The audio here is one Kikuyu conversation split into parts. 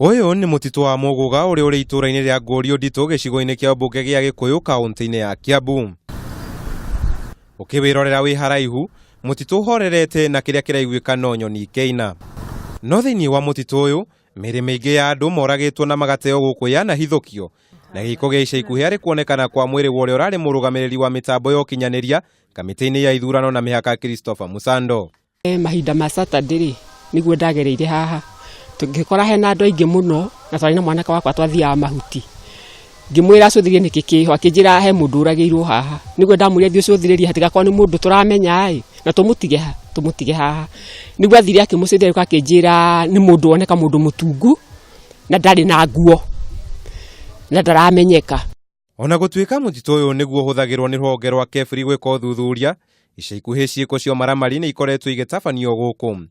Ũyũ nĩ mũtitũ wa Mũgũga ũrĩa ũrĩ itũũra-inĩ rĩa Ngũriũ Nditũ gĩcigo-inĩ kĩa ũmbunge gĩa Gĩkũyũ kaũntĩ-inĩ ya Kiambu. Ũkĩwĩrorera wĩ haraihu, mũtitũ ũhorerete na kĩrĩa kĩraiguĩka no nyoni ikĩina. No thĩinĩ wa mũtitũ ũyũ, mĩĩrĩ mĩingĩ ya andũ moragĩtwo na magateo gũkũ yanahithũkio na gĩko gĩa ica ikuhĩ arĩ kuonekana kwa mwĩrĩ wa ũrĩa ũrarĩ mũrũgamĩrĩri wa mĩtambo ya ũkinyanĩria kamĩtĩ-inĩ ya ithurano na mĩhaka Christopher Musando. Mahinda ma Saturday rĩ, nĩguo ndagereire haha, ngĩkora hena andũ aingĩ mũno, na twarĩ na mwanake wakwa twathiaga mahuti. Ngĩmwĩra acũthĩrĩrie nĩkĩ kĩho, akĩnjĩra he mũndũ ũragĩirwo haha. Nĩguo ndamwĩrire thiĩ ũcũthĩrĩrie hatigakorwo nĩ mũndũ tũramenya ĩ, na tũmũtige ha? Tũmũtige haha. Nĩguo athire akĩmũcũthĩrĩria akĩnjĩra nĩ mũndũ woneka mũndũ mũtungu, na ndarĩ na nguo, na ndaramenyeka. Ona gũtuĩka mũtitũ ũyũ nĩguo ũhũthagĩrwo nĩ rũhonge rwa KEFRI gwĩka ũthuthuria, ica ikuhĩ ciĩko cia ũmaramari nĩ ikoretwo igĩtabanio gũkũ.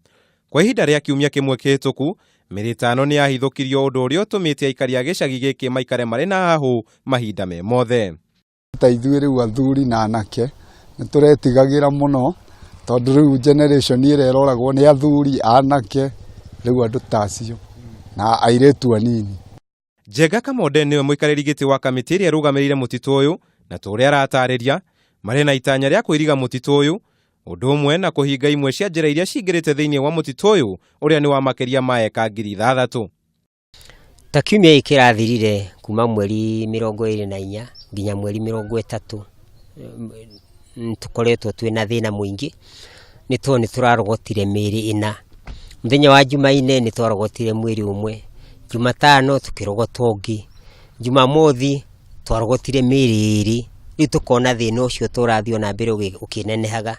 Kwa ihinda rĩa kiumia kĩmwe kĩhĩtũku, mĩrĩ ĩtano nĩ yahithũkirio ũndũ ũrĩa ũtũmĩte aikari a gĩcagi gĩkĩ maikare marĩ na hahũ mahinda me mothe. Ta ithuĩ rĩu athuri na anake nĩ tũretigagĩra mũno tondũ rĩu generation ĩrĩa ĩroragwo nĩ athuri, anake, rĩu andũ ta acio na airĩtu anini. Njenga Kamonde nĩwe mũikarĩri gĩtĩ wa kamĩtĩ ĩrĩa ĩrũgamĩrĩire mũtitũ ũyũ na ta ũrĩa aratarĩria, marĩ na itanya rĩa kũiriga mũtitũ ũyũ, ũndũ ũmwe na kũhinga imwe cia njĩra iria cingĩrĩte thĩinĩ wa mũtitũ ũyũ ũrĩa nĩ wa makĩria ma eka 6,000. Ta kiumia gĩkĩ kĩrathirire kuma mweri 24 nginya mweri 30 nĩ tũkoretwo twĩna thĩna mũingĩ, nĩ tondũ nĩ tũrarogotire mĩrĩ ĩna. Mũthenya wa Jumaine nĩ twarogotire mwĩrĩ ũmwe, Jumatano tũkĩrogota ũngĩ, Jumamothi twarogotire mĩrĩ ĩrĩ, rĩu tũkona thĩna ũcio ũrathiĩ o na mbere ũkĩnenehaga.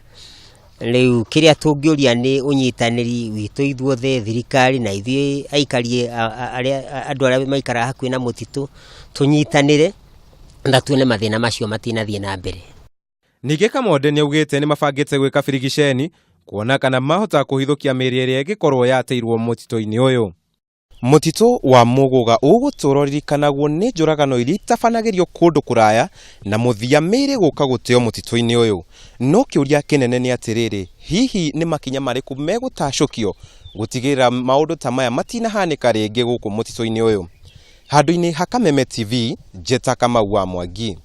Rĩu kĩrĩa tũngĩũria nĩ ũnyitanĩri witũ ithuothe, thirikari na ithuĩ aikari arĩa andũ arĩa maikaraga hakuhĩ na mũtitũ, tũnyitanĩre na tuone mathĩna macio matinathiĩ na mbere. Ningĩ Kamonde nĩaugĩte nĩmabangĩte gwĩka birigiceni kuona kana mahota kũhithũkia mĩrĩ ĩrĩa ĩngĩkorwo yateirwo mũtitũ-inĩ ũyũ. Mũtitũ wa Mũgũga ũgũtũra ũririkanagwo nĩ njũragano iria itabanagĩrio kũndũ kũraya na mũthia mĩĩrĩ gũka gũteo mũtitũ-inĩ ũyũ. No kĩũria kĩnene nĩ atĩrĩrĩ, hihi nĩ makinya marĩkũ megũtacũkio gũtigĩrĩra maũndũ ta maya matinahanĩka rĩngĩ gũkũ mũtitũ-inĩ ũyũ? Handũ-inĩ ha Kameme TV, Njeta Kamau wa Mwangi.